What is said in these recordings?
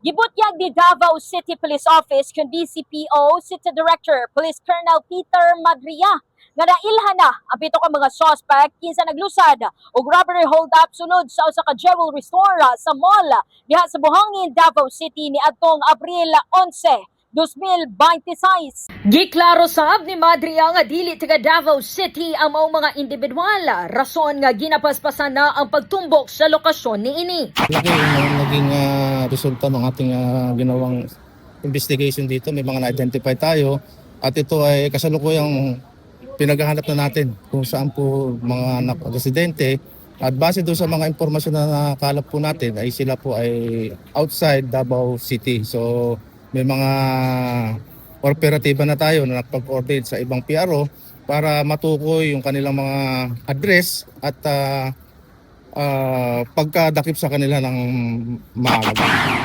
Gibutyag ni Davao City Police Office kun DCPO City Director Police Colonel Peter Madria nga nailhan na ang pito ka mga suspect kinsa naglusad og robbery hold up sunod sa usa ka jewelry store sa mall diha sa Buhangin, Davao City niadtong Abril 11, 2026. Giklaro sab ni Madria nga dili taga Davao City ang maong mga individual, rason nga ginapaspasan na ang pagtumbok sa lokasyon niini. Laki yung naging resulta ng ating ginawang investigation dito. May mga na-identify tayo at ito ay kasalukuyang pinaghahanap na natin kung saan po mga residente, at base doon sa mga impormasyon na nakalap po natin ay sila po ay outside Davao City. So may mga operatiba na tayo na nakapag-coordinate sa ibang PRO para matukoy yung kanilang mga address at pagkadakip sa kanila ng maaga.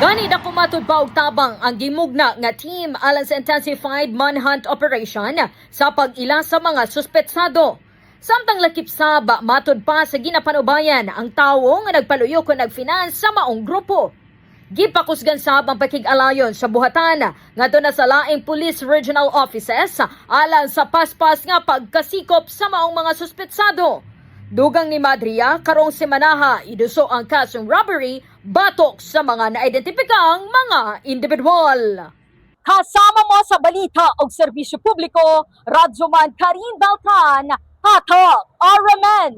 Gani dako matud pa og tabang ang gimugna nga team alang sa intensified manhunt operation sa pag-ila sa mga suspetsado. Samtang lakip sab matud pa sa ginapanubayan ang tawo nga nagpaluyo kon nagfinance sa maong grupo. Gipakusgan sab ang pakig-alayon sa buhatan ngadto na sa laing police regional offices alang sa paspas nga pagkasikop sa maong mga suspetsado. Dugang ni Madria, karong semanaha iduso ang kasong robbery batok sa mga naidentipikang mga individual. Kasama mo sa balita o serbisyo publiko, Radyoman Karin Beltran, Tatak RMN.